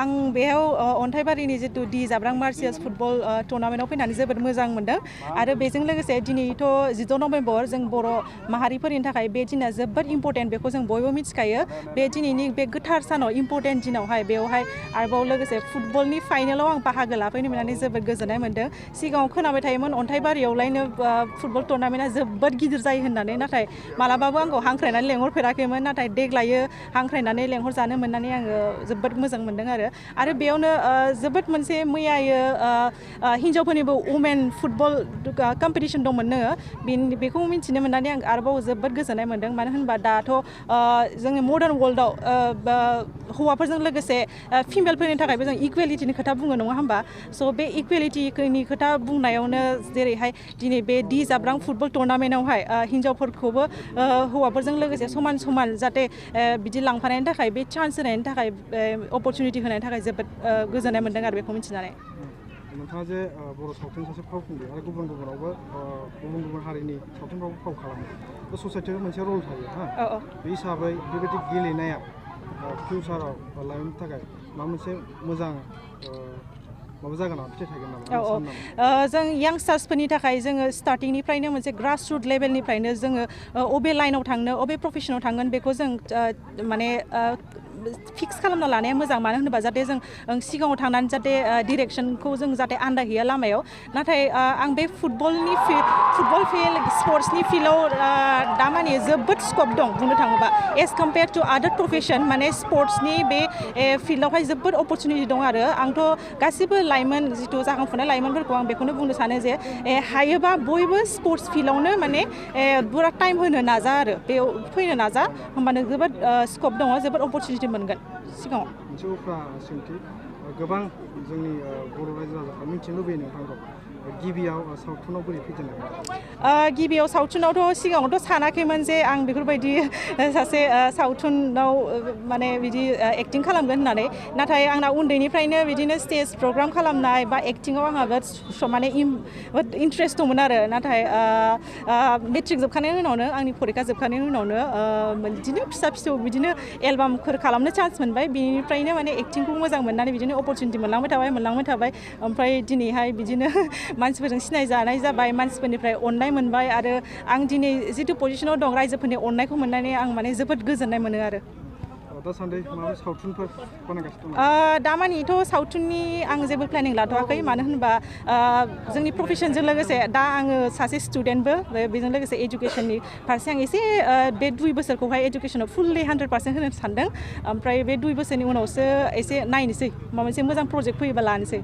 आं बेयाव अन्थाइबारिनि जितु दि जाब्रां मार्सियास फुटबल टुर्नामेन्टआव फैनानै जोबोद मोजां मोनदों आरो बेजों लोगोसे दिनैथ' 16 नभेम्बर जों बर' माहारिफोरनि थाखाय बे दिना जोबोद इम्पर्टेन्ट बेखौ जों बयबो मिथिखायो बे दिनैनि बे गोथार सानाव इम्पर्टेन्ट दिनावहाय बेवहाय आरोबाव लोगोसे फुटबलनि फाइनालाव आं बाहागो लाफैनो मोननानै जोबोद गोजोननाय मोनदों सिगाङाव खोनाबाय थायोमोन अन्थाइबारियावलायनो फुटबल टुर्नामेन्टआ जोबोद गिदिर जायो होननानै नाथाय मालाबाबो आंखौ हांख्रायनानै लेंहरफेराखैमोन नाथाय देग्लायो हांख्रायनानै लेंहरजानो मोननानै आङो जोबोद मोजां मोनदों आरो बेयावनो जोबोद मोनसे मैयायो हिन्जावफोरनिबो वुमेन फुटबल कम्पिटिसन दंमोननो बेखौ मिन्थिनो मोननानै आं आरोबाव जोबोद गोजोननाय मोनदों मानो होनबा दाथ' जोंनि मडार्न वर्ल्डआव हौवाफोरजों लोगोसे फिमेलफोरनि थाखायबो जों इकुवेलिटिनि खोथा बुङो नङा होमबा स' बे इकुवेलिटिनि खोथा बुंनायावनो जेरैहाय दिनै बे दि जाब्रां फुटबल टुर्नामेन्टआवहाय हिन्जावफोरखौबो हौवाफोरजों लोगोसे समान समान जाहाथे बिदि लांफानायनि थाखाय बे चान्स होनायनि थाखाय अपरचुनिटि होनायनि थाखाय जोबोद गोजोननाय मोनदों आरो बेखौ मिथिनानै नोंथाङा जे बर' सावथुन सासे फावखुंग्रि आरो गुबुनावबो गुबुन हारिनि सावथुनफ्रावबो फाव खालामो बे ससाइटियाव मोनसे रल थायो हा बे हिसाबै बेबायदि गेलेनाया फिउचाराव लाइमोननि थाखाय माबा मोनसे मोजां माबा जागोन नामा फिथाइ थागोन नामा जों यांगस्टार्सफोरनि थाखाय जोङो स्टार्टिंनिफ्रायनो मोनसे ग्रास रुट लेभेलनिफ्रायनो जोङो अबे लाइनाव थांनो अबे प्रफेसनाव थांगोन बेखौ जों माने फिक्स खालामना लानाया मोजां मानो होनोबा जाहाथे जों सिगाङाव थांनानै जाहाथे डिरेक्सनखौ जों जाहाथे आन्दायहैया लामायाव नाथाय आं बे फुटबल फिल्ड स्पर्ट्सनि फिल्डआव दामानि जोबोद स्कप दं बुंनो थाङोबा एज कम्पेयार टु आदार प्रफेसन माने स्पर्ट्सनि बे फिल्डआवहाय जोबोद अपरचुनिटि दं आरो आंथ' गासिबो लाइमोन जिथु जाखांफुनाय लाइमोनफोरखौ आं बेखौनो बुंनो सानो जे हायोबा बयबो स्पर्ट्स फिल्डआवनो माने बुरा टाइम होनो नाजा आरो बेयाव फैनो नाजा होमबानो जोबोद स्कप दङ जोबोद अपरचुनिटि मोनगोन सिगाङाव मोनसे उफ्रा सोंथि गोबां जोंनि बर' रायजो राजाफ्रा मिथिनो लुबैयो नोंथांखौ गिबियाव सावथुनाव बोरै फैजेननाय गिबियाव सावथुनावथ' सिगाङावथ' सानाखैमोन जे आं बेफोरबायदि सासे सावथुनाव माने बिदि एक्टिं खालामगोन होननानै नाथाय आंना उन्दैनिफ्रायनो बिदिनो स्टेज प्रग्राम खालामनाय बा एक्टिङाव आंहा माने इन्ट्रेस्ट दंमोन आरो नाथाय मेट्रिक जोबखांनायनि उनावनो आंनि फरिखा जोबखांनायनि उनावनो बिदिनो फिसा फिसौ बिदिनो एलबामफोर खालामनो चान्स मोनबाय बिनिफ्रायनो माने एक्टिंखौ मोजां मोननानै बिदिनो अपरचुनिटि मोनलांबाय थाबाय ओमफ्राय दिनैहाय बिदिनो मानसिफोरजों सिनायजानाय जाबाय मानसिफोरनिफ्राय अननाय मोनबाय आरो आं दिनै जिथु पजिसनाव दं रायजोफोरनि अननायखौ मोननानै आं माने जोबोद गोजोननाय मोनो आरो दासान्दि माबा सावथुनफोर बानायगासिनो दं दामानिथ' सावथुननि आं जेबो प्लेनिं लाथ'वाखै मानो होनबा जोंनि प्रफेसनजों लोगोसे दा आङो सासे स्टुडेन्टबो बेजों लोगोसे एजुकेसननि फारसे आं एसे बे 2 बोसोरखौहाय एजुकेसनाव फुल्लि 100% होनो सानदों ओमफ्राय बे 2 बोसोरनि उनावसो एसे नायनोसै माबा मोनसे मोजां प्रजेक्ट फैयोबा लानोसै